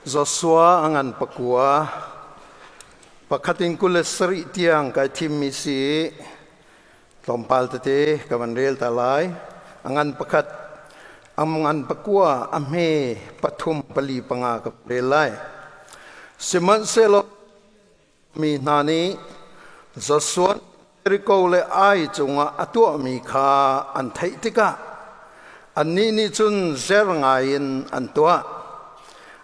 Joshua a ngan pakua pakhat in 27 tiang kai thimmi si tlawmpal tete ka van rel ta lai. A ngan pakhat a ngan pakua a hme pathum pali panga ka rel lai. Sihmanhsehlaw mi hna nih Joshua Jericho le Ai cungah a tuahmi kha an theih tikah annih nih cun zer ngaiin an tuah.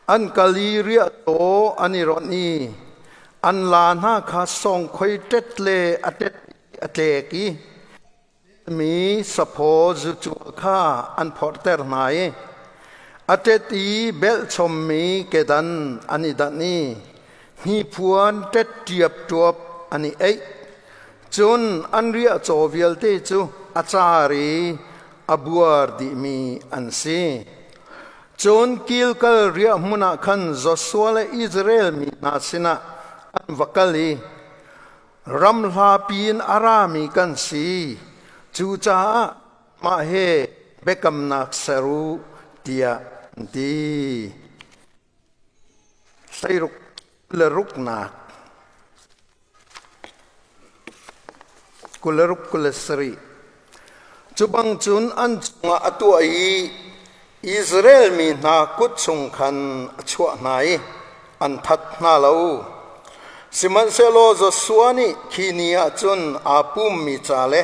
An kal i riahcaw an i ronh i an la hna kha sawngkhoi ṭet le a ṭet a tlek i mi saphaw zucual kha an phorhter hna i a ṭet i belhchommi kedan an i danh i hnipuan ṭet ṭiapṭuap an i eih. Cun an riahcaw vialte cu a car i a buar dihmi an si. Cun Gilgal riahhmun ah khan Joshua le Israel mi hna sinah an va kal i Ram hlapi in a rami kan si. Cucaah mah he biakamnak ser u tiah an ti. Hleiruk le ruknak 26 27. Cu bang cun an cungah a tuah i Israel mi hna kut chung khan a chuah hna i an that hna lo. Sihmanhsehlaw Joshua nih khi ni ah cun aa pummi ca le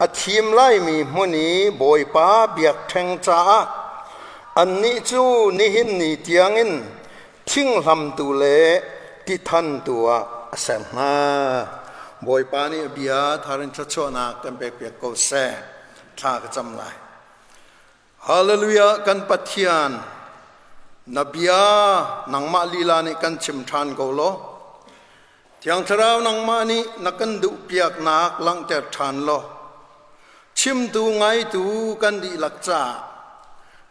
a thim laimi hmun i Bawipa biakṭheng caah annih cu nihin ni tiangin thinghlamtu le tithantu ah a ser hna. Bawipa nih a bia thar in thluachuahnak kan pekpiak ko seh. Thla ka cam lai. Hallelujah kan Pathian na bia nangmah lila nih kan chim ṭhan ko law Thiang Thlarau nangmah nih na kan duhpiaknak langhter ṭhan law chimtu ngaitu kan dihlak caah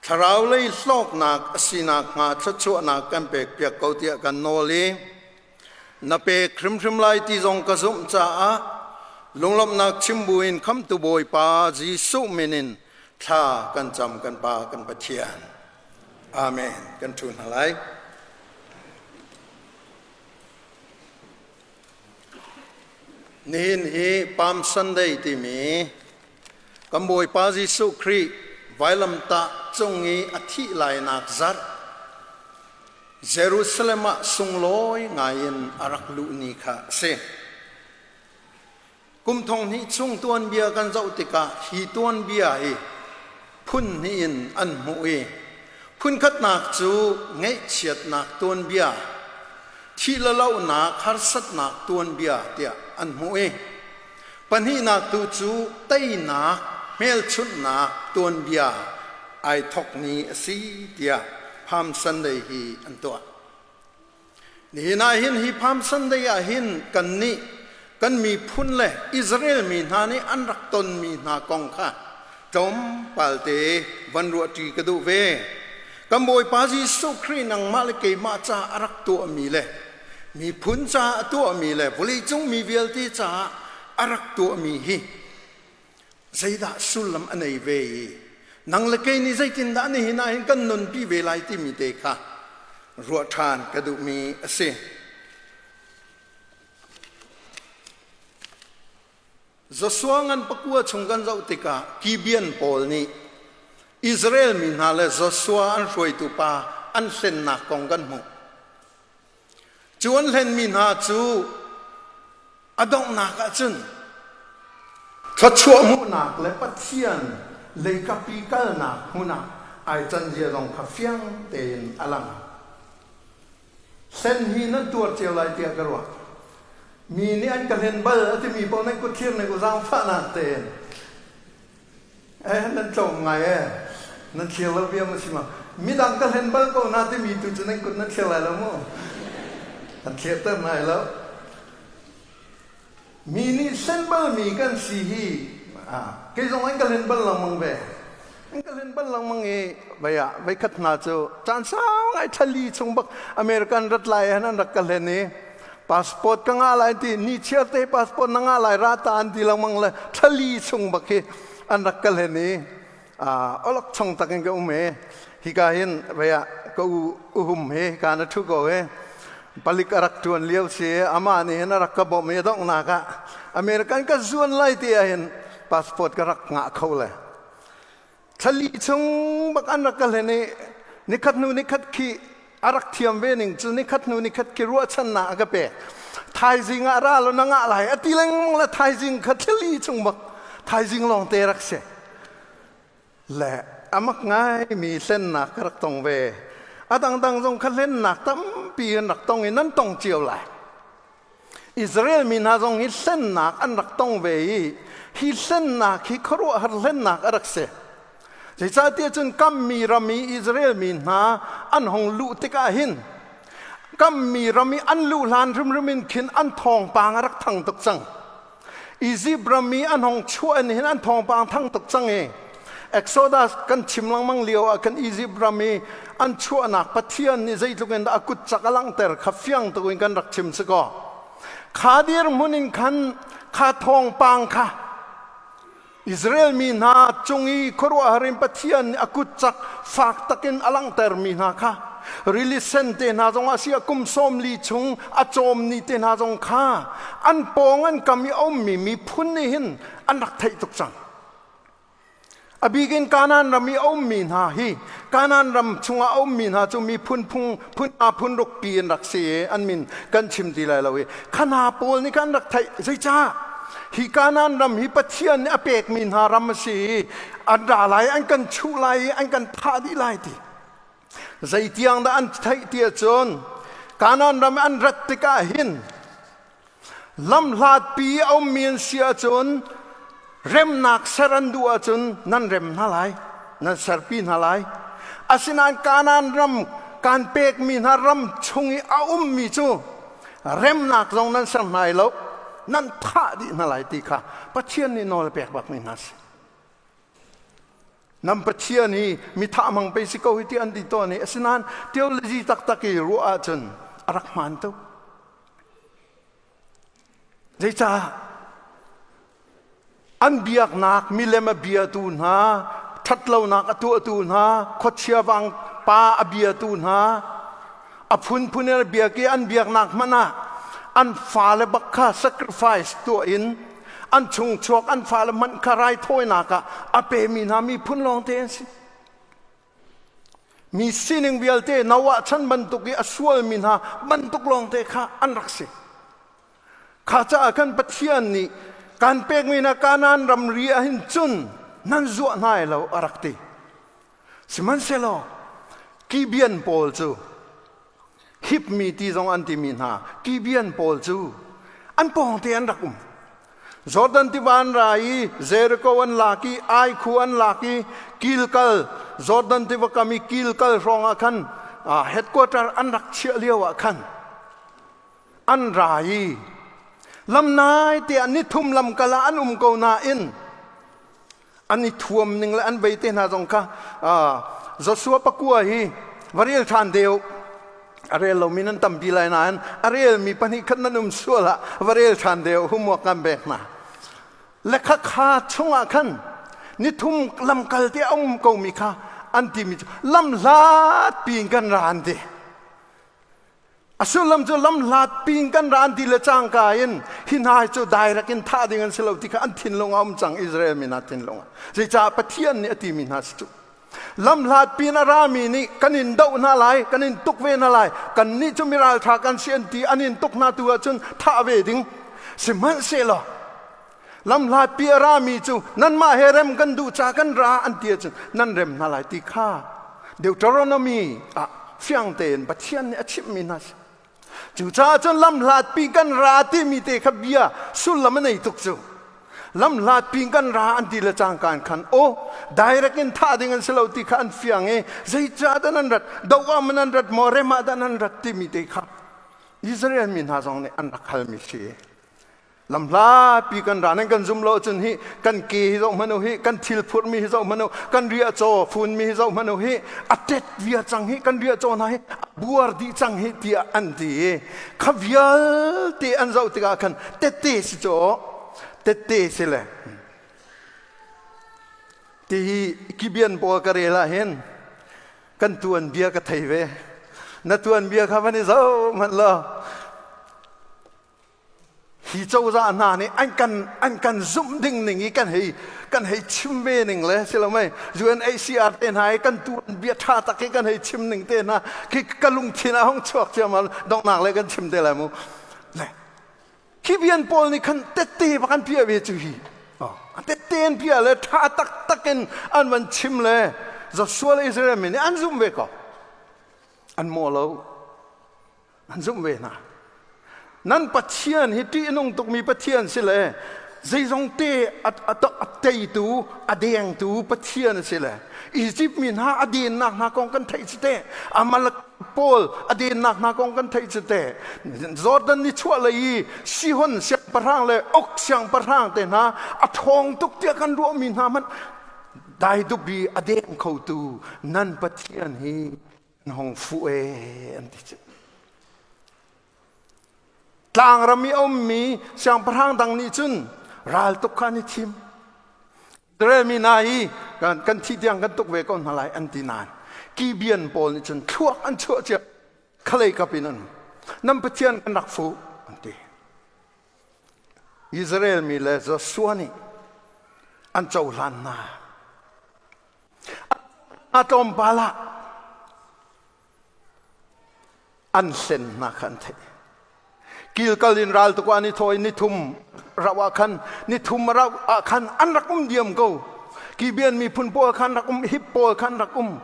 thlarau lei hlawknak a si nakhnga thluachuahnak kan pekpiak ko tiah kan nawl i na pek hrimhrim lai ti zong ka zumh caah lunglawmhnak chim buin khamtu Bawipa Jesuh min in thla kan cam kan Pa kan Pathian. Amen. Kan ṭhu hna lai. Nihin hi Palm Sunday timi kan Bawipa Jesuh Khrih vailamtah cung i a thih lainak zarh Jerusalem ah sunglawi ngaiin a rak luh ni kha a si. Kum thong hnih chung tuanbia kan zoh tikah hi tuanbia hi phun hnih in an hmuh i phunkhatnak cu ngaihchiatnak tuanbia, thih le lohnak, harsatnak tuanbia tiah an hmuh i pahnihnak tu cu teinak, hmelchunhnak tuanbia ai thok ni a si tiah Palm Sunday hi an tuah. Nihin ah hin hi Palm Sunday ah hin kannih kan miphun le Israel mi hna nih an rak tonmi hna kong kha tlawmpal te van ruahṭi ka duh ve. Kan Bawipa Jesuh Khrih nangmah le keimah ca a rak tuahmi le miphun ca a tuahmi le vawleicung mi vialte caah a rak tuahmi hi zeidah sullam a nei ve i nang le kei nih zeitindah nihin ah hin kan nunpi ve lai timi te kha ruah ṭhan ka duhmi a si. Joshua ngan pakua chung kan zoh tikah Gibeon pawl nih Israel mi hna le Joshua an hruaitu pa an hlennak kong kan hmuh. Cu an hlenmi hna cu A donghnak ah cun thluachuah hmuhnak le Pathian leikapi kalnak hmun ah ai can zia zong kha fiang tein a lang. Hlen hi nan tuar cio lai tiah ka ruah. Mi nih an ka hlen bal a timi paoh nan kut thlir ning u zaangfahnak tein. Eh nan tlawm ngai eh. Nan thlir lo bia ma si ma. Midang ka hlen bal ko na timi tu cu nan kut nan thlir lai lo mu. Kan thlir ter nai lo. Mi nih hlen balmi kan si hi kei zong an ka hlen bal lengmang ve. An ka hlen bal lengmang i vei ah veikhat hna cu caan sau ngai thali chung bak American rat lai han an rak ka hlen i passport ka ngah lai ti ni chiar te passport na ngah lai ra ta an ti lengmang le thali chung bak hi an rak ka hlen i olok chong tak in ka um i hika hin vei ah Ka u uhum he ka na thu ko he. Palik a rak tuan lio si ama nih hin a rak ka bawmh i a donghnak ah American ka zuan lai ti ah hin passport ka rak ngah kho le. Thlali chung bak an rak ka hlen i nikhat hnu nikhat khi a rak thiam ve ning cu nikhat hnu nikhat khi ruahchannak a ka pek. Thaizing ah ra law na ngah lai a ti lengmang le thaizing kha thlali chung bak thaizing lawng te rak si. Le amak ngaimi hlennak ka rak tong ve. A dangdang zong kha hlennak tampi an rak tong i nan tong cio lai. Israel mi hna zong hi hlennak an rak tong ve i hi hlennak hi khuaruahhar hlennak a rak si. Zeicahtiah cun kammi ram i Israel mi hna an hong luh tikah hin kammi ram i an luh hlan hrimhrim in khin an thawngpang a rak thang tuk cang. Izipt ram i an hong chuah in hin an thawngpang thang tuk cang i Exodus kan chim lengmang lio ah kan Izipt ram i an chuahnak Pathian nih zeitluk in dah a kut cak a langhter kha fiang tuk in kan rak chim si kaw kha dirhmun in khan kha thawngpang kha Israel mi hna cung i khuaruahhar in Pathian nih a kut cak fak takin a langhtermi hna kha rili sen te hna zong a si a kum 40 chung a cawm ni te hna zong kha an pawng an kam i a ummi miphun nih hin an rak theih tuk cang. A bik in Kanaan ram i a ummi hna hi Kanaan ram chungah a ummi hna cu miphun phung phun a phun ruk pi an rak si i an min kan chim ti lai lo i khana pawl nih kan rak theih. Zeicah? Hi Kanaan ram hi Pathian nih a pekmi hna ram a si i an ra lai, an kan chuh lai i an kan thah dih lai ti. Zeitiang dah an theih ti ahcun Kanaan ram an rat tikah hin lamhlatpi a ummi an si ahcun remnak ser an duh ahcun nan rem hna lai, nan serpi hna lai. Asinain Kanaan ram kan pekmi hna ram chung i a ummi cu remnak zong nan ser hna lo, nan thah dih hna lai ti kha Pathian nih nawl a pek bakmi hna si. Nan Pathian hi mi thah hmang pei si ko hi ti an ti tawn i asinain theology taktak i ruah ahcun a rak hmaan tuk. Zeicah? An biaknak milem a biatu hna, ṭhatlonak a tuahtu hna, khuachia vang pa a biatu hna, a phunphun in a biak i an biaknak hmanh ah an fale bak kha sacrifice tuah in an chungchuak an fale hmanh kha raithawinak ah a pemi hna miphun lawngte an si. Mi sining vialte Noah chan bantuk i a sualmi hna bantuk lawngte kha an rak si. Kha caah khan Pathian nih kan pekmi hna Kanaan ramri ah hin cun nan zuah hna lai lo a rak ti. Sihmanhsehlaw Gibeon pawl cu hipmi ti zong an timi hna Gibeon pawl cu an pawngte an rak um. Jordan tiva an ra i Jericho an lak i Ai khu an lak i Gilgal Jordan tiva kam i Gilgal hrawng ah khan headquarter an rak chiah lio ah khan an ra i lamnai te ah nithum lamkal ah an um ko nain an i thuam ning le an vei te hna zong kha Joshua 9 hi va rel ṭhan deuh. A rel lomi nan tampi lai nain a relmi pahnih khat nan um sual ah va rel ṭhan deuh. Homework kan pek hna le kha kha chungah khan nithum lamkal te a um komi kha an timi cu lam hlat piin kan ra an ti. A sullam cu lamhlat pin kan ra an ti le cangka in hi hna hi cu direct in thah ding an si lo ti kha an thinlung a um cang, Israel mi hna thinlung ah. Zeicah? Pathian nih a timi hna si cu. Lamhlat pin a rami nih kan in doh hna lai, kan in tuk ve hna lai, kan nih cu miralṭha kan si an ti, an in tuk hna tu ahcun thah ve ding. Sihmanhsehlaw lamhlat pi a rami cu nanmah he rem kan duh ca kan ra an ti ahcun nan rem hna lai ti kha Deuteronomy ah fiang tein Pathian nih a chimhmi hna si. Cucaah cun lamhlatpi kan ra timi te kha bia sullam a nei tuk cu. Lamhlatpi kan ra an ti le cangka in khan aw direct in thah ding an si lo ti kha an fiang i zeicah dah nan rat, do ah man an rat maw, rem ah dah nan rat timi te kha Israel mi hna zong nih an rak halmi si. Lamhlapi kan ra nan kan zum lo cun hi kan ke hi zoh hmanh u hi, kan thil phurmi hi zoh hmanh u, kan riahcaw funmi hi zoh hmanh u hi, a tet via cang hi, kan riahcaw hna hi a buar dih cang hi tiah an ti i kha vialte an zoh tikah khan tette si caw tette si le ti hi Gibeon pawl ka rel ah hin. Kan tuan bia ka thei ve. Na tuan bia kha van i zoh hmanh law hi cozah hna nih an kan zumh ding ning i kan hei chim ve ning le si lo mei UNHCR te hna i kan tuan bia ṭha tak i kan hei chim ning te hna khi ka lungthin ah hong chuak ciammam. Donghnak le kan chim te lai mu. Le khi bian pawl nih khan tette bak an piah ve cu. Hi tette an piah le ṭha taktak in an van chim le Joshua le Israel mi nih an zumh ve ko. An maw lo, an zumh ve hna. Nan Pathian hi ṭih nung tukmi Pathian si le zeizong te a teitu, a dengtu Pathian si le Egypt mi hna a dennak hna kong kan theih cu te, Amalek pawl a dennak hna kong kan theih cu te, Jordan ni chuah lei i Sihon siangpahrang le Og siangpahrang te hna a ṭhawng tuk tiah kan ruahmi hna hmanh daidup i a deng khotu nan Pathian hi an hong fuh e an ti cu. Tlangram i a ummi siangpahrang dang nih cun ral tuk kha an i thim. Israel mi hna hi kan thih tiang kan tuk ve ko hna lai an ti nain Gibeon pawl nih cun thluak an chuah cia khalei kap in an nan Pathian kan rak fuh an ti. Israel mi le Joshua nih an cohlan hna. A tlawmpal ah an hlen hna kha an theih. Kilkal in ral tuk ah ni thawi 3 rauh ah khan, 3 rauh ah khan an rak um diam ko. Gibeon miphun pawl khan rak um, Hip pawl khan rak um.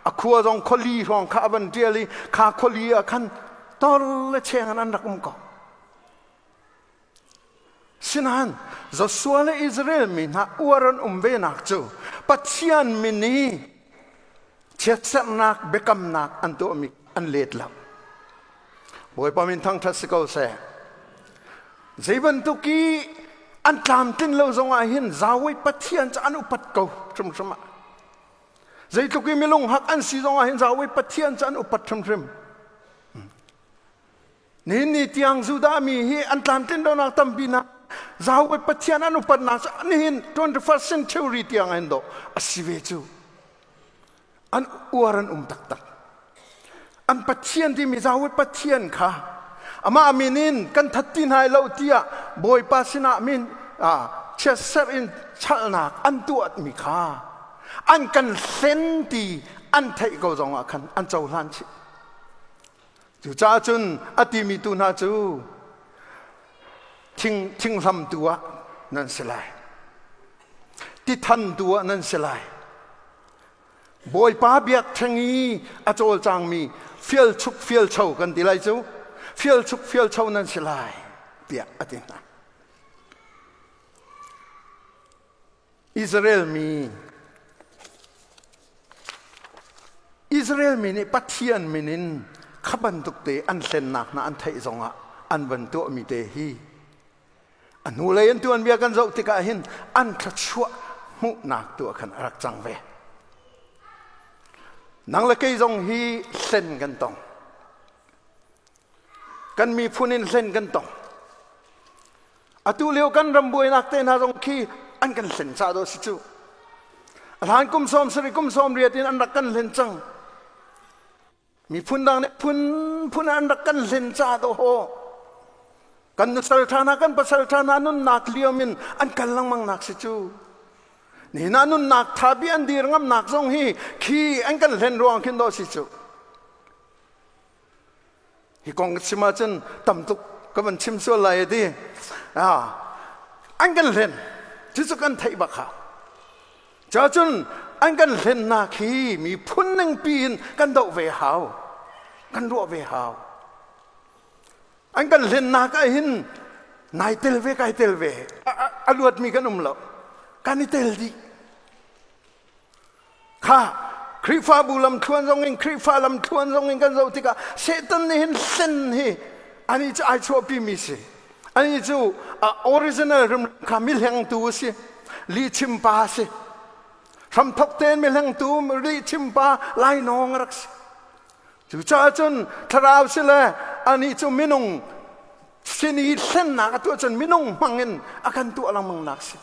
A khua zong khuali hrawng kha a van ṭial i kha khuali ah khan tor le cheng in an rak um ko. Sinain Joshua le Israel mi hna uar an um venak cu Pathian min i chiatserhnak biakamnak an tuahmi an let lo. Bawipa min thangṭhat si ko seh. Zei bantuk i an tlamtlin lo zongah hin Yahweh Pathian cu an upat ko hrimhrim ah. Zeitluk i milung hak an si zongah hin Yahweh Pathian cu an upat hrimhrim. Nihin ni tiang Judah mi hi an tlamtlin lonak tampi na Yahweh Pathian an upatnak cu nihin 21st century tiang hin dawh a si ve cu. An uar an um taktak. An Pathian timi Yahweh Pathian kha amah min in kan that ti hna lo tiah Bawipa sinah min chiatserh in chalnak an tuahmi kha an kan hlen ti an theih ko zongah khan an cohlan chih. Cucaah cun a timi tu hna cu thing thinghlam tu ah nan si lai. Tithan tu ah nan si lai. Bawipa biakṭheng i a cawlcangmi fialchuk fialcho kan ti lai cu, fialchuk fialcho nan si lai tiah a ti hna. Israel mi nih Pathian min in kha bantuk te an hlennak hna an theih zongah an van tuahmi te hi a hnulei an tuanbia kan zoh tikah hin an thluachuah hmuhnak tu ah khan a rak cang ve. Nang le kei zong hi hlen kan tong. Kan miphun in hlen kan tong. Atu lio kan ram buainak te hna zong khi an kan hlen ca dawh si cu. A hlan kum 70 kum 80 in an rak kan hlen cang. Miphun dang nih phun phun an rak kan hlen ca dawh haw. Kan nusal ṭha hna, kan pasal ṭha hna nunnak liam in an kal lengmang nak si cu. Nihin ah nunnak tha bi an dir ngamnak zong hi khi an kan hlen ruang khin dawh si cu. Hi kong ka chim ahcun tam tuk ka van chim sual lai ti. An kan hlen. Cucu kan theih bak hau. Cacun an kan hlennak hi miphun ningpi in kan doh ve hau. Kan ruah ve hau. An kan hlennak ah hin nai tel ve, kai tel ve. A luatmi kan um lo. Kan i tel dih. Kha Khrihfabu lamthluan zong in, Khrihfa lamthluan zong in kan zoh tikah Satan nih hin hlen hi ani cu ai chuahpimi si. Ani cu original rim kha mihlengtu a si. Lihchimpa a si. Hramthok tein mihlengtu, lihchimpa, lainawng a rak si. Cucaah cun thlarau si le ani cu minung sin i hlennak a tuah cun minung hmang in a kan tuah lengmang nak si.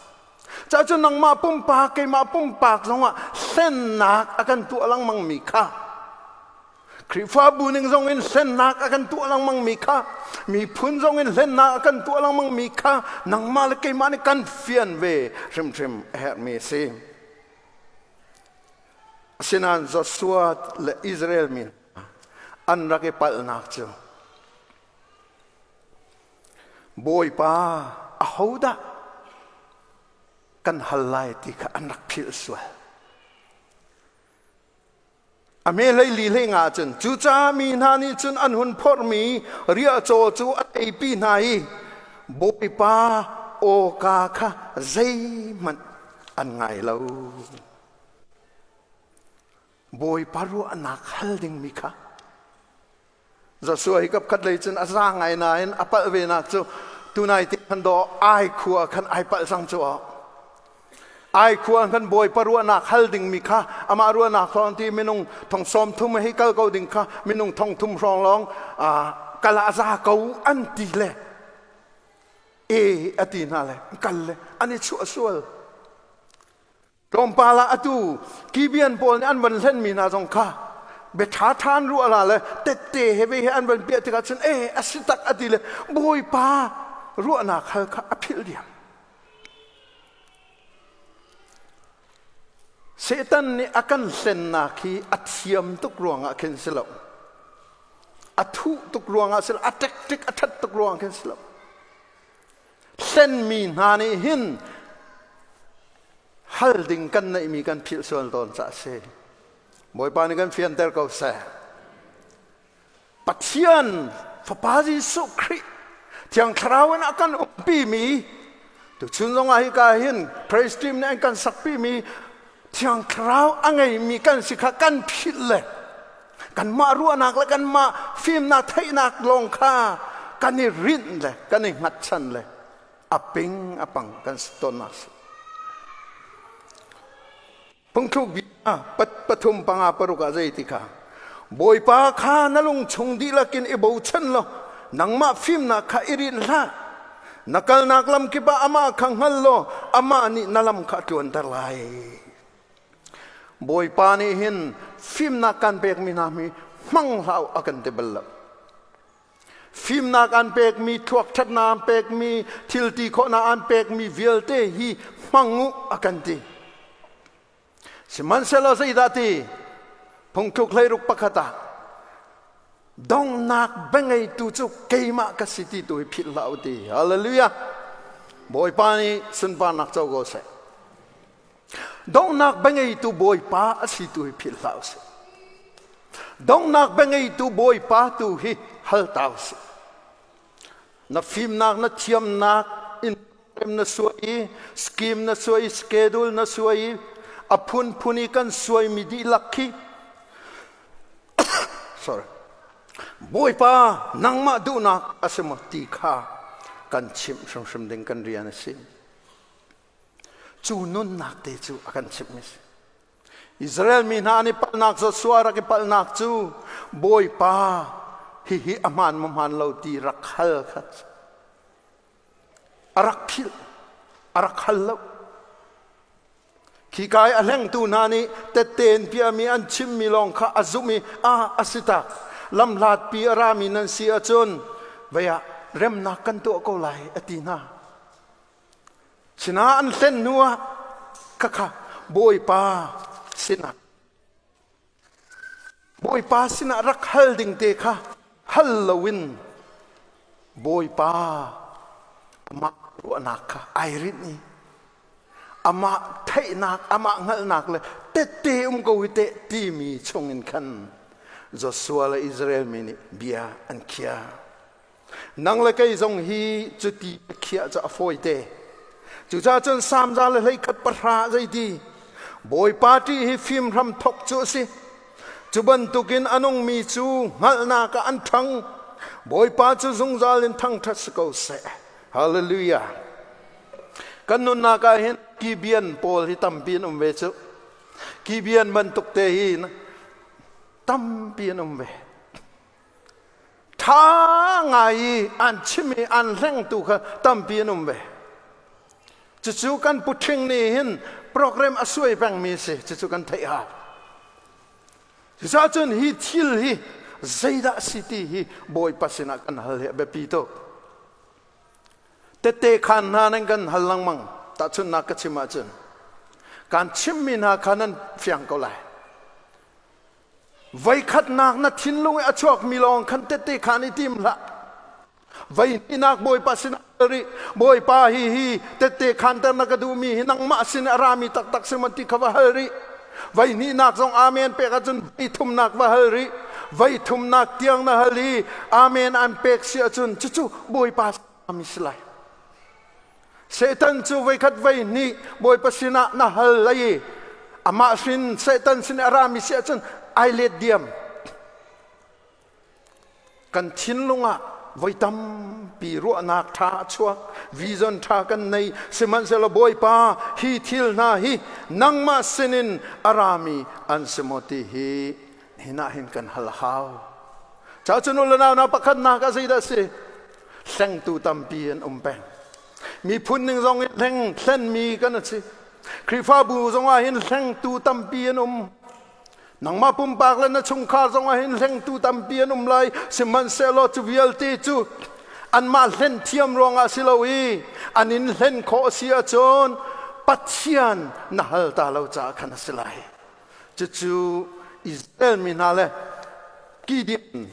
Cacun nangmah pumpak, keimah pumpak zongah hlennak a kan tuah lengmangmi kha. Khrihfabu ning zong in hlennak a kan tuah lengmang mi kha, miphun zong in hlennak a kan tuah lengmang mi kha nangmah le keimah nih kan fian ve hrimhrim a herhmi a si. Asinain Joshua le Israel mi an rak i palhnak cu Bawipa ahodah kan hal lai ti kha an rak philh sual. A hme hlei li hlei nga cun cucaah mi hna nih cun an hun phorhmi riahcaw cu an eipi hna i Bawipa awka kha zeihmanh an ngai lo. Bawipa ruahnak hal dingmi kha Joshua hi kap khat lei cun a za ngai nain a palh ve nak cu tunai te khan dawh ai khua khan ai palh cang cu ai khua khan bawipa ruahnak hal dingmi kha amah ruahnak lawng ti minung thong sawm thum hi kal ko ding kha minung thong thum hrawng lawng kal ah za ko an ti le e a ti hna le kal le an i chuah sual. Tlawmpal ah atu Gibeon pawl nih an van hlenmi hna zong kha bia ṭha ṭhan ruah la le tette he ve he an van piah tikah cun e a si tak a ti le Bawipa ruahnak hal kha a philh diam. Satan nih a kan hlennak hi a thiam tuk ruangah khin si lo. A thuh tuk ruangah si lo, a tactic a ṭhat tuk ruangah khin si lo. Hlenmi hna nih hin hal ding kan neihmi kan philh sual tawn caah a si. Bawipa nih kan fianter ko seh. Pathian Fapa Jesuh Khrih Thiang Thlarau in a kan umpimi tuchun zong ah hika hin praise team nih an kan sakpimi Thiang Thlarau a ngeimi kan si kha kan philh le kanmah ruahnak le kanmah fimnak theihnak lawng kha kan i rinh le kan i hngatchan le a ping a pang kan si tawnnak si. Phungthluk bia pathum panga paruk ah zei ti kha Bawipa kha na lung chung dihlak in i bochan law nangmah fimnak kha i rinh hlah. Na kalnak lam kip ah amah kha hngal law amah nih na lam kha a tluanter lai. Bawipa nih hin fimnak kan pekmi hna hi hmang hlah u a kan ti bal lo. Fimnak an pekmi, thluak ṭhatnak an pekmi, thil ti khawhnak an pekmi vialte hi hmang u a kan ti. Sihmanhsehlaw zeidah ti? Phungthluk hleiruk pakhat ah donghnak biangeitu cu keimah ka si ti tu hi philh hlah u ti. Hallelujah! Bawipa nih sunparnak co ko seh. Donghnak biangeitu Bawipa a si tu hi philh hlah usih. Donghnak biangeitu Bawipa tu hi hal ta usih. Na fimnak, na thiamnak in na suai i scheme na suai i schedule na suai i a phunphun i kan suaimi dihlak khi sorry Bawipa nangmah duhnak a si maw ti kha kan chimh hrimhrim ding kan rian a si. Cu nunnak te cu a kan chimhmi a si. Israel mi hna an i palhnak Joshua rak i palhnak cu Bawipa hihi a hmaan maw hmaan lo ti rak hal kha a rak philh a rak hal lo. Khi kai a hlengtu hna nih tette in piahmi an chimmi lawng kha a zumh i a a si tak lamhlatpi a rami nan si ahcun vei ah remnak kan tuah ko lai a ti hna. Sinah an hlen hnu ah khakha Bawipa sinah Bawipa sinah rak hal ding te kha hal loin Bawipa amah ruahnak kha ai rinh i amah theihnak amah hngalhnak le tette um ko hi teh timi chungin khan Joshua le Israel mi nih bia an khiah. Nang le kei zong hi cuti khiah cu a fawite. Cucaah cun Salm za le hleikhat pahra zeiti Bawipa ṭih hi fim hram thawk cu a si. Cu bantukin a nungmi cu hngalhnak ah an ṭhang. Bawipa cu zungzal in thangṭhat si ko seh. Hallelujah. Kan nunnak ah hin Gibeon pawl hi tampi an um ve cu. Gibeon bantuk te hi tampi an um ve. Ṭha ngai i an chim i an hlengtu kha tampi an um ve. Cucu kan puṭhing nih hin program a suai pengmi a si. Cucu kan theih hau. Cucaah cun hi thil hi Zeidah si ti hi Bawipa sinah kan hal hi a biapi tuk. Tette khaan hna nan kan hal lengmang. Tahchunhnak ka chim ahcun kan chimmi hna kha nan fiang ko lai. Voikhatnak na thinlung i a chuakmi lawng khan tette khaan i tim hlah. Voihnihnak Bawipa sinah rih. Bawipa, hi hi tette khaanter na ka duhmi hi nangmah sin a rami taktak si maw ti kha va hal rih. Voihnihnak zong amen pek ahcun voithumnak va hal rih. Voithumnak tiang na hal i amen an pek si ahcun cucu Bawipa mi si lai. Satan cu voikhat voihnih Bawipa sinah na hal lai i amah hrin Satan sin a rami si ahcun ai let diam. Kan thinlung ah voi tampi ruahnak ṭha a chuak, vision ṭha kan nei. Sihmanhsehlaw Bawipa, hi thil hna hi nangmah sinin a rami an si maw ti hi hinah hin kan hal a hau. Ca cun u le nau hna, pakhatnak ah zeidah a si? Hlengtu tampi an um peng. Miphun ning zong in hleng hlenmi kan si. Khrihfabu zong ah hin hlengtu tampi an um. Nangmah pumpak le na chungkhar zong ah hin hlengtu tampi an um lai. Sihmanhsehlaw cu vialte cu anmah hlen thiam ruangah si lo i an in hlen khawh a si ahcun Pathian na hal ta lo caah khan a si lai. Cucu Israel mi hna le Gideon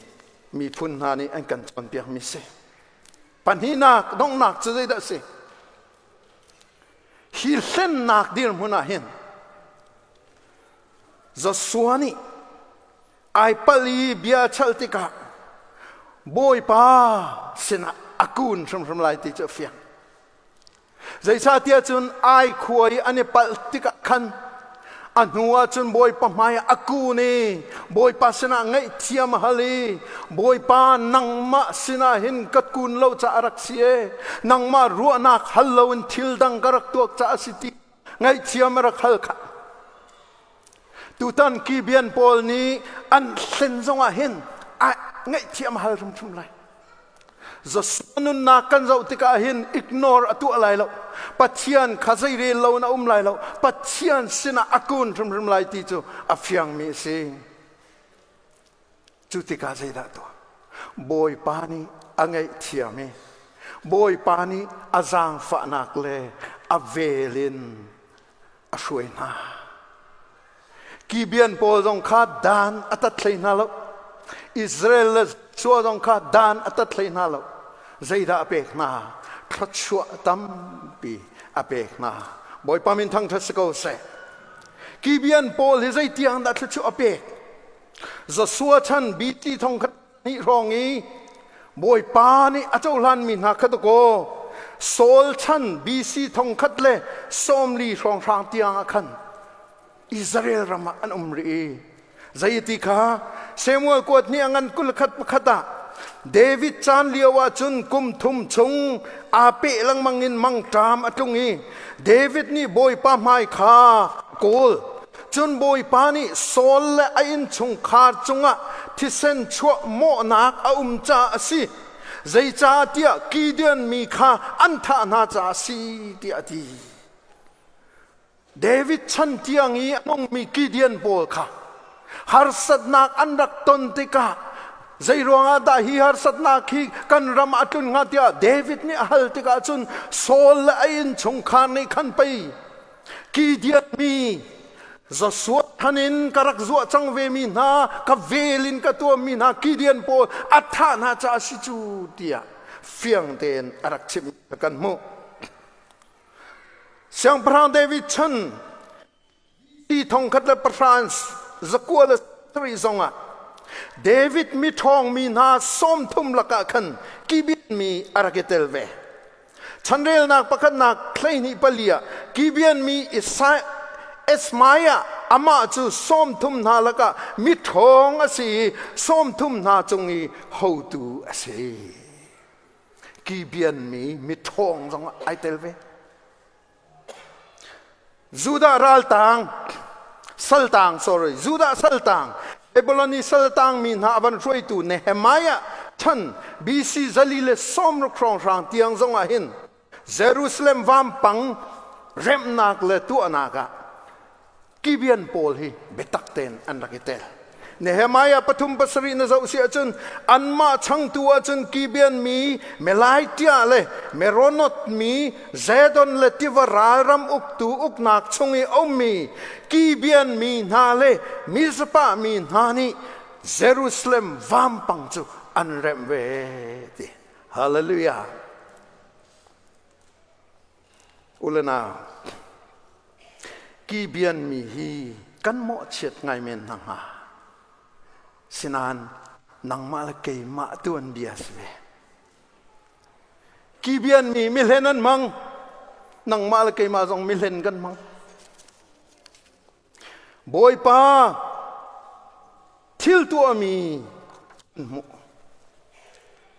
miphun hna nih an kan cawnpiakmi si. Pahnihnak donghnak cu zeidah a si? Hi hlennak dirhmun ah hin Joshua nih ai palh i bia a chalh tikah Bawipa sinah a kun hrimhrim lai ti cu a fiang. Zeicahtiah cun ai khua i an i palh tikah khan a hnu ah cun Bawipa hmai ah a kun i Bawipa sinah ngaihthiam a hal i, Bawipa, nangmah sinah hin ka kun lo caah a rak si e, nangmah ruahnak hal loin thil dang ka rak tuak caah a si ti ngaihthiam a rak hal kha. Tutan Gibeon pawl nih an hlen zongah hin ngaihthiam a hal hrimhrim lai. Joshua nunnak kan zoh tikah hin ignore a tuah lai lo. Pathian kha zeirel lo in a um lai lo. Pathian sinah a kun hrimhrim lai ti cu a fiangmi a si. Cu tikah zeidah tuah? Bawipa nih a ngaihthiam i Bawipa nih a zaangfahnak le a vel in a hruai hna. Gibeon pawl zong kha dan a tat hlei hna lo. Israel le Joshua zong kha dan a tat hlei hna lo. Zeidah a pek hna? Thluachuah tampi a pek hna. Bawipa min thangṭhat si ko seh. Gibeon pawl hi zeitiang dah thluachuah a pek? Joshua chan BT thong khat hnih hrawng i Bawipa nih a cohlanmi hna kha dakaw Saul chan BC 1140 hrawnghrang tiang ah khan Israel ram ah an um rih i zeiti kha Samuel kuat nih a ngan 21 ah David caan lio ah cun kum thum chung aa peh lengmang in mangṭam a tlung i David nih Bawipa hmai kha kawl. Cun Bawipa nih Saul le a innchungkhar cungah thisen chuah mawhnak a um caah a si, zeicahtiah Gideon mi kha an thah hna caah a si, tiah a ti. David chan tiang i a nungmi Gideon pawl kha harsatnak an rak ton tikah zei ruangah dah hi harsatnak hi kan ram a tlun hnga tiah David nih a hal tikah cun Saul le a innchungkhar nih khan pei Gideon mi Joshua than in ka rak zuah cang ve mi hna, ka vel in ka tuam mi hna Gideon pawl a thah hna caah si cu tiah fiang tein a rak chim kan hmuh. Siangpahrang David chan ti 1193 zongah David mi ṭhawng mi hna 30 lakah khan Gibeon mi a rak i tel ve. Chanrelnak pakhatnak 24 ah Gibeon mi Ismaiah amah cu 30 hna lakah mi ṭhawng a si i 30 hna cung i hotu a si. Gibeon mi mi ṭhawng zong ai tel ve. Judah raltang saltang, sorry, Judah saltang, Babylon i saltang mi hna a van hruaitu Nehemiah chan BC 460 hrawnghrang tiang zong ah hin Jerusalem vampang remhnak le tuahnak ah Gibeon pawl hi biatak tein an rak i tel. Nehemiah 3:7 na zoh si ahcun anmah changtu ahcun Gibeon mi Melaitia le Meronoth mi Zedon le tiva ralram uktu uknak chung i ummi Gibeon mi hna le Mizpah mi hna nih Jerusalem vampang cu an remh ve ti. Hallelujah. Ulenau, Gibeon mi hi kan mawhchiat ngai men hna hnga. Sinain nangmah le keimah tuanbia si ve. Gibeon mi mihlen an hmang. Nangmah le keimah zong mihlen kan hmang. Bawipa thil tuahmi an hmuh.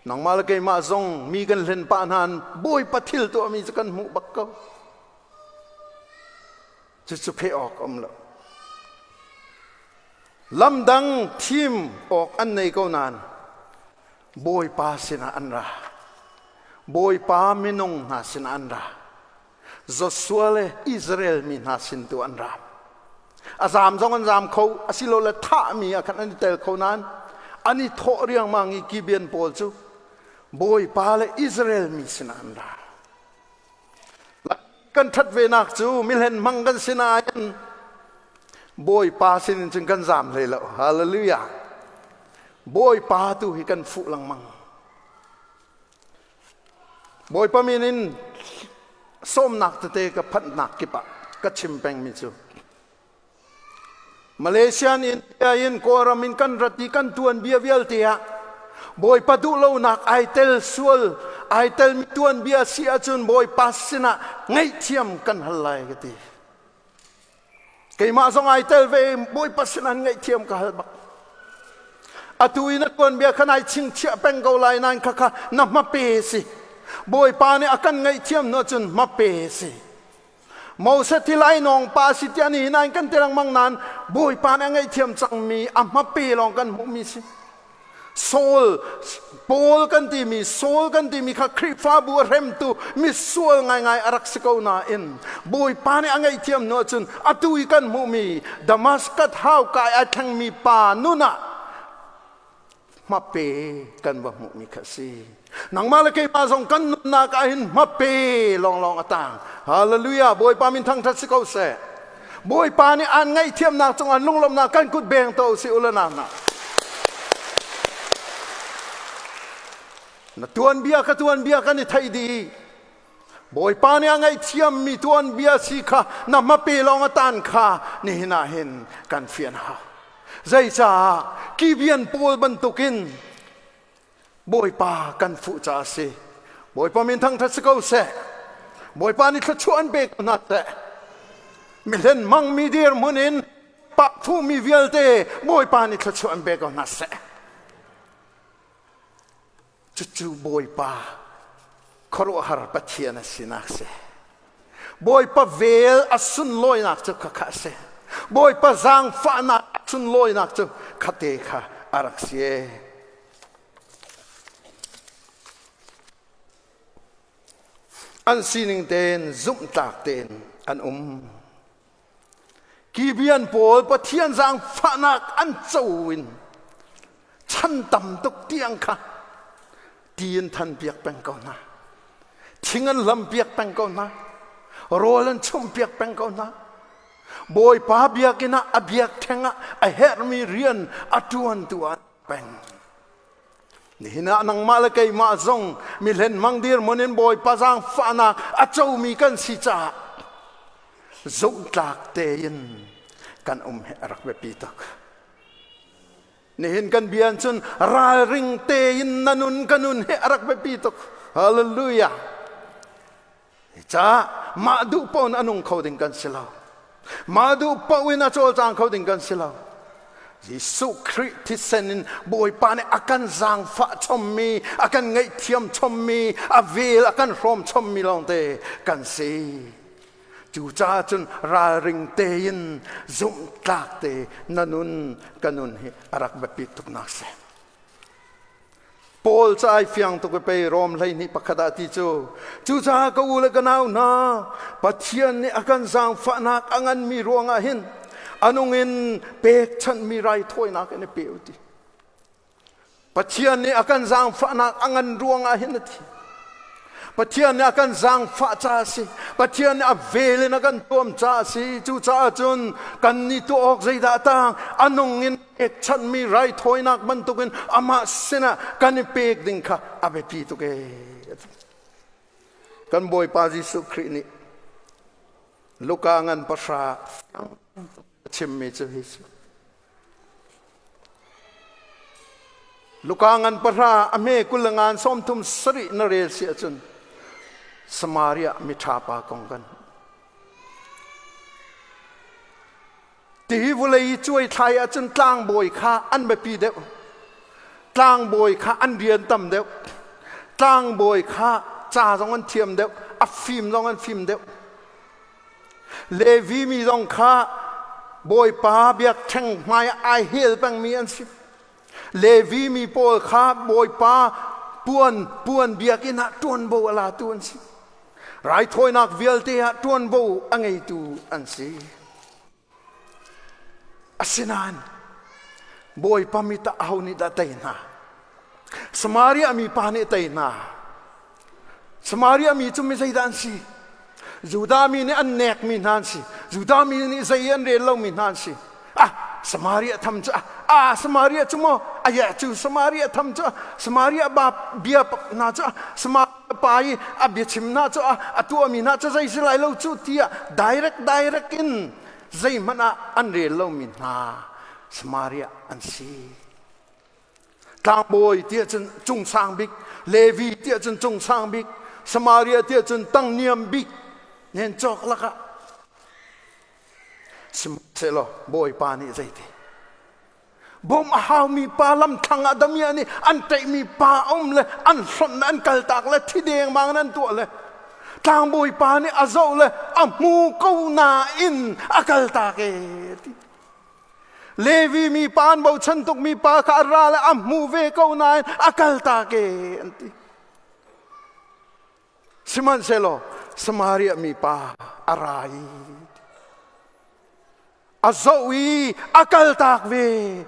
Nangmah le keimah zong mi kan hlen pah hna Bawipa thil tuahmi cu kan hmuh bak ko. Cucu pheh awk um lo. Lamdang thim awk an nei ko nain Bawipa sinah an ra. Bawipa minung hna sinah an ra. Joshua le Israel mi hna sin tu an ra. A zaam zong an zaam kho, asilole thahmi ah khan an i tel kho nain an i thawh riangmang i Gibeon pawl cu Bawipa le Israel mi sinah an ra. Kan ṭhat venak cu mihlen hmang kan si nain Bawipa sinin cun kan zaam hlei lo. Hallelujah. Bawipa tu hi kan fuh lengmang. Bawipa min in sawmnak tete ka phanhnak kip ah ka chim pengmi cu Malaysia in India in Kawlram in kan rat i kan tuanbia vialte ah Bawipa duhlonak ai tel sual ai telmi tuanbia si ahcun Bawipa sinah ngaihthiam kan hal lai ka ti. Keimah zong ai tel ve Bawipa sinah ngaihthiam ka hal bak. Atu i na tuanbia kha nai chingchiah peng ko lai nain khakha na hmape si. Bawipa nih a kan ngaihthiam hnu cun hmape si. Moses hi lainawng pa si tiah ni nain kan ti lengmang nain Bawipa nih a ngaihthiam cangmi a hmape lawng kan hmuhmi si. Saul Paul kan timi Saul kan timi kha Khrihfabu a hremtu misual ngaingai a rak si ko nain Bawipa nih a ngaihthiam hnu ahcun atu i kan hmuhmi Damascus hauka i a thlengmi pa nun ah hmape kan va hmuhmi kha a si. Nangmah le keimah zong kan nunnak ah hin hmape lawnglawng a tang. Hallelujah! Bawipa min thangṭhat si ko seh. Bawipa nih aan ngaihthiamnak cungah lunglawmhnak kan kut beng to si ula na na. Na tuanbia ka tuanbia kan i theih dih. Bawipa nih a ngaihthiammi tuanbia si kha na hmape lawng a tan kha nihin ah hin kan fian hau. Zeicah Gibeon pawl bantukin Bawipa kan fuh caah a si. Bawipa min thangṭhat si ko seh. Bawipa nih thluachuah an pe ko hna seh. Mihlen hmangmi dirhmun in pak fuhmi vialte Bawipa nih thluachuah an pe ko hna seh. Cucu Bawipa khuaruahhar Pathian a sinak si. Bawipa vel a sunlawinak cu khakha a si. Bawipa zaangfahnak a sunlawinak cu khate kha a rak si. An sining tein zumhtlak tein an um. Gibeon pawl Pathian zaangfahnak an co in chan tam tuk tiang kha ti in than piak peng ko hna. Thing an hlam piak peng ko hna. Rawl an chumh piak peng ko hna. Bawipa biakinn ah a biakṭheng ah a herhmi rian a ṭuantu ah peng. Nihin ah nangmah le keimah zong mihlen hmang dirhmun in Bawipa zaangfahnak a comi kan si caah zumhtlak tein kan um hi a rak biapi tuk. Nihin kan bia cun ralring tein na nun ka nun hi a rak biapi tuk. Hallelujah. Caah mah duh paoh in a nung kho ding kan si lo. Mah duh paoh in a cawlcang kho ding kan si lo. Jesuh Khrih thisen in Bawipa nih a kan zaangfah chommi, a kan ngaihthiam chommi, a vel a kan hrawm chommi lawngte kan si. Cucaah cun ralring tein zumhtlak te na nun ka nun hi a rak biapit tuknak si. Paul ca ai fiang tuk i pei Rom 12:1 ah ti cu cucaah ka u le ka nau hna Pathian nih a kan zaangfahnak a nganmi ruangah hin Anung in pekchanhmi raithawinak in i pe u ti. Pathian nih a kan zaangfahnak a ngan ruangah hin a thi. Pathian nih a kan zaangfah ca a si. Pathian nih a vel in a kan tuam ca a si. Cucaah cun kan nih tuah awk zeidah a tang? A nung in pekchanhmi raithawinak bantukin amah sinah kan i pek ding kha a biapi tuk ee. Kan Bawipa Jesuh Khrih nih Luka ngan pahra a chimmi cu hi si. Luka ngan pahra a hme kul le ngan sawm thum sarih na rel si ahcun Samaria miṭha pa kong kan Tihi vulei i cuai thlai ahcun tlangbawi kha an biapi deuh. Tlangbawi kha an rian tam deuh. Tlangbawi kha ca zong an thiam deuh, a fim zong an fim deuh. Levi mi zong kha Bawipa biakṭheng hmai ah ai hel pengmi an si. Levi mi pawl kha Bawipa puan puan biakinn ah ṭuanvo a latu an si. Raithawinak vialte ah ṭuanvo a ngeitu an si. Asinain Bawipa mi tah aho nih dah tei hna? Samaria mi pa nih tei hna. Samaria mi cu mi zeidah an si? Judah mi nih an nekmi hna an si. Judah mi nih zei an rel lomi hna an si. Ah, Samaria tham cu ah, Samaria cu maw? Aya cu Samaria tham cu Samaria ba bia hna cu Samaria pa i a biachim hna cu a tuahmi hna cu zei si lai lo cu tiah direct direct in zeihmanh ah an rel lomi hna Samaria an si. Tlangbawi tiah cun cung sang bik, Levi tiah cun cung sang bik, Samaria tiah cun tang niam bik nen cawk lakah sihmanhsehlaw Bawipa nih zeiti bawm a haumi pa lamthlang ah damiah nih an ṭaihmi pa a um le an hlonh le an kaltak le thi dengmang in an tuah le tlangbawi pa nih a zoh le a hmu ko nain a kaltak e ti. Levi mi pa an bochan tukmi pa kha a ra le a hmu ve ko nain a kaltak e an ti. Sihmanhsehlaw Samaria mi pa a ra i a zoh i a kaltak ve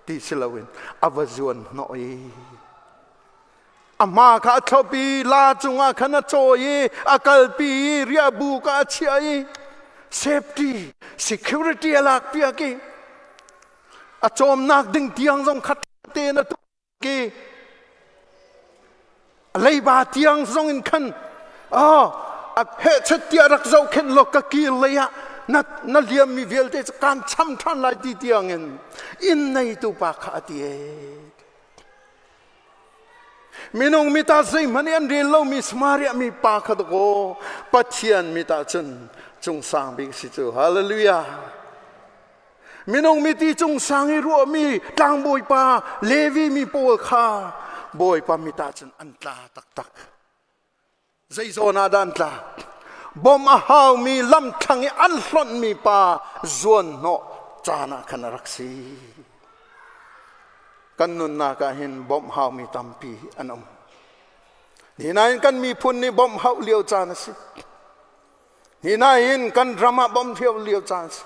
ti si loin a va zuan hnawh i a hma kha a thlop i la cungah khan a cawi i a kalpi i riahbu kha a chiah i safety security a lak piak i a cawmnak ding tiang zong khat tein a tuah i a leiba tiang zong in khan oh a hehchet tiah rak zohkhenh law ka kir lei ah na na liammi vialte cu kaan cham ṭhan lai ti tiang in inn neitu pa kha a ti ee. Minung mit ah zeihmanh i an rel lomi Samaria mi pa kha dakaw Pathian mit ah cun cungsang bik si cu. Hallelujah. Minung mit i cungsang i ruahmi tlangbawi pa Levi mi pawl kha Bawipa mit ah cun an tla taktak. Zei zawn ah dah an tla? Bawmh a haumi lamthlang i an hlonhmi pa zuan hnawh caan ah khan a rak si. Kan nunnak ah hin bawmh haumi tampi an um. Ninain kan miphun nih bawmh hauh lio caan a si. Ninain kan ram ah bawmh lio lio caan a si.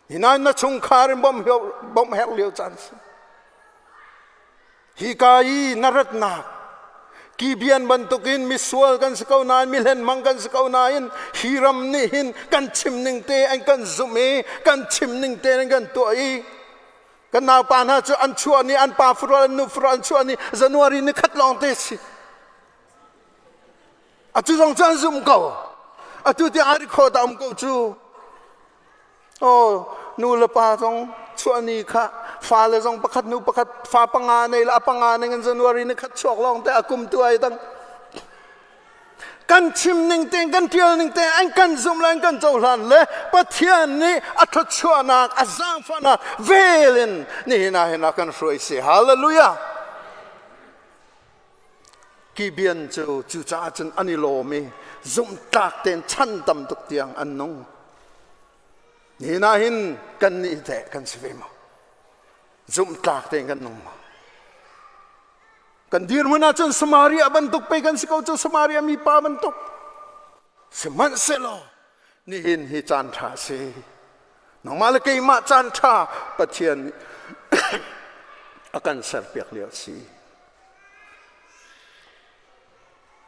Ninain na chungkhar in bawmh herh lio caan a si. Hika i na ratnak Gibeon bantukin misual kan si ko nain mihlenmang kan si ko nain hi ram nih hin kan chim ning te an kan zumh i kan chim ning te an kan tuah i kan naupa hna cu an chuah ni an pa furual an nu furual an chuah ni January ni khat lawng te si atu zong cu an zumh ko atu tiang a record a um ko cu Oh, nu le pa zong chuahni kha fale zong pakhat nu pakhat fa panga nei le a panga ning in January ni khat chuak lawng te a kum tu ai dang. Kan chim ning te kan tial ning te an kan zum le an kan cohlan le Pathian nih a thluachuahnak a zaangfahnak vel in nihin ah hin a kan hruai si. Hallelujah. Gibeon cu cucaah cun an i lawm i zumhtlak tein chan tam tuk tiang an nung. Nihin ah hin kannih teh kan si ve maw? Zumhtlak tein kan nung maw? Kan dirhmun ahcun Samaria bantuk pei kan si ko cu Samaria mi pa bantuk. Sihmanhsehlaw nihin hi caan ṭha a si. Nangmah le keimah caan ṭha Pathian nih a kan serpiak lio a si.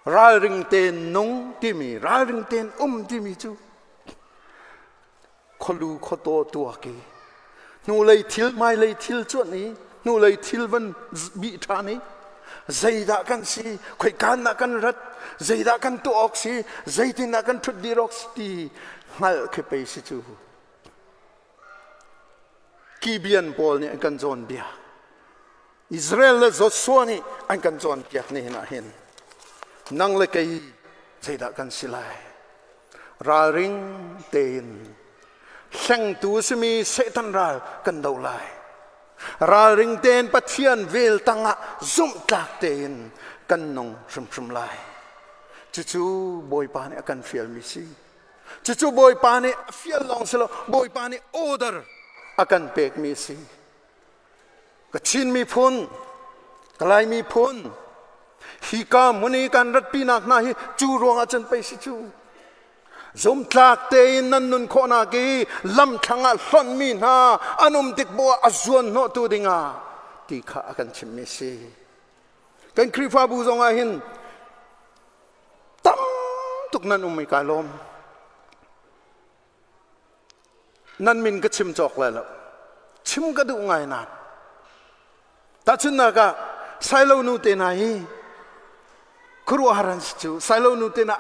Ralring tein nung timi, ralring tein um timi cu khualu khuataw tuak i hnulei thil hmailei thil cuanh i hnulei thil van bih ṭhan i zeidah kan si, khoikan dah kan rat, zeidah kan tuah awk si, zeitindah kan ṭhut dir awk si ti hngalh khi pei si cu. Gibeon pawl nih an kan cawnpiak. Israel le Joshua nih an kan cawnpiak ni hin ah hin nang le kei zeidah kan si lai? Ralring tein hlengtu simi Satan ral kan do lai. Ralring tein Pathian vel tangah zumhtlak tein kan nung hrimhrim lai. Cucu Bawipa nih a kan fialmi si. Cucu Bawipa nih a fial lawng si lo, Bawipa nih order a kan pekmi si. Ka Chin miphun, ka Lai miphun, hi ka hmun i kan ratpinak hna hi cu ruangah cun pei si cu. Zumtlak tein nan nun khawhnak i lamthlang ah hlonhmi hna an um tik bu ah a zuan hnawhtu dingah ti kha a kan chimmi si. Kan Khrihfabu zongah hin tam tuk nan um i kai lawm. Nan min ka chim cawk lai lo. Chim ka duh ngai nain. Tahchunhnak ah Sailo nu te hna hi khuaruahhar an si cu. Sailo nu te hna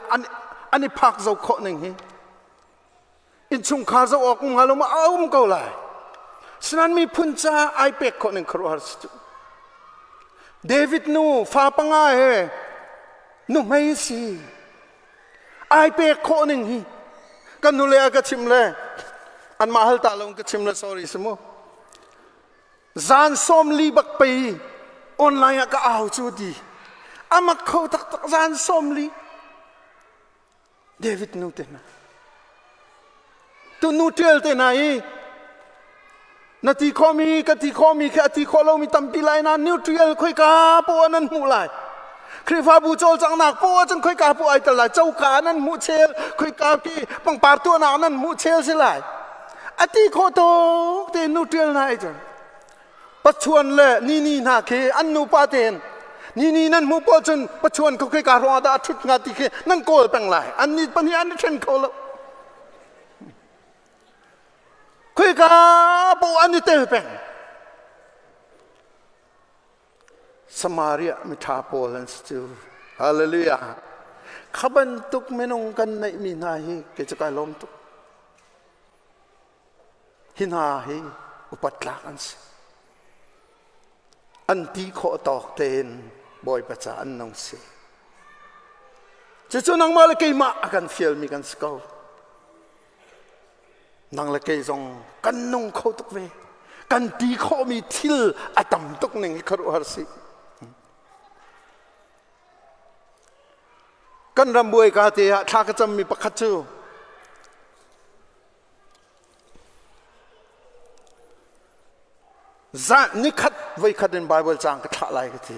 an i phak zo khawh ning hi innchungkhar zoh awk um hnga lo ma a um ko lai. Sinan miphun caah ai pek khawh ning khuaruahhar si cu. David nu fa panga he nuhmei si. Ai pek khawh ning hi kan nule a ka chim le anmah hal ta lo ka chim le sorry si mu. Zan 40 bak pei online ah ka au cu ti. Amak kho taktak zan 40. David nu te hna. Tu nu tial te hna i na ti khawhmi ka ti khawhmi khi a ti khawh lomi tampi lai na nutrial khoika poah nan hmuh lai. Khrihfabu cawlcanghnak poah cun khoika poah ai tel lai. Coka nan hmuh chel, khoika ki pangpar tuahnak nan hmuh chel si lai. A ti khawh tuk te nutrial hna ai cun. Pachuan le nini hna khi an nupa tein nini nan hmuh poah cun pachuan ko khika ruangah dah a ṭhut hnga ti khi nan kawl peng lai. An ni pahnih an i ṭhen kho lo. Khika poah an i tel peng. Samaria miṭha pawl an si cu. Hallelujah. Kha bantuk minung kan neihmi hna hi kei cu kai lawm tuk. Hi hna hi upat tlak an si. An ti khawh tawk tein Bawipa ca an nung si. Cucu nangmah le keimah a kan fialmi kan si ko. Nang le kei zong kan nung kho tuk ve. Kan ti khawhmi thil a tam tuk ning hi khuaruahhar si. Kan ram buai ka te ah thla ka cammi pakhat cu Zan nikhat voikhat in Bible caang ka thlah lai ka ti.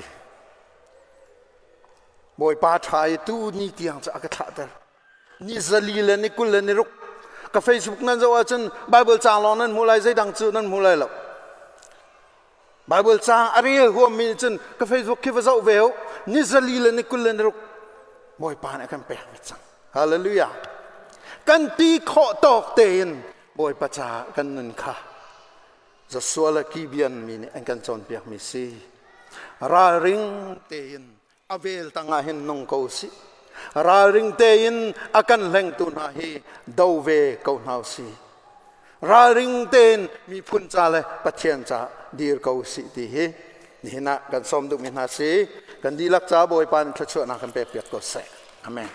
Bawipa ṭha i tu ni tiang cu a ka thlahter. Ni 4 le ni 20 le ni 6 ka Facebook nan zoh ahcun Bible caang lawng nan hmu lai zeidang cu nan hmu lai lo. Bible caang a rel huammi nih cun ka Facebook khi va zoh ve u. Ni 4 le ni 20 le ni 6 Bawipa nih a kan pek ve cang. Hallelujah. Kan ti khawh tawk tein Bawipa caah kan nun kha Joshua le Gibeon mi nih an kan cawnpiakmi si. Ralring tein a vel tangah hin nung ko sih. Ralring tein a kan hlengtu hna hi do ve ko hna usih. Ralring tein miphun ca le Pathian ca dir ko usih ti hi nihin ah kan sawm duhmi hna si. Kan dihlak ca Bawipa nih thluachuahnak kan pek piak ko seh. Amen.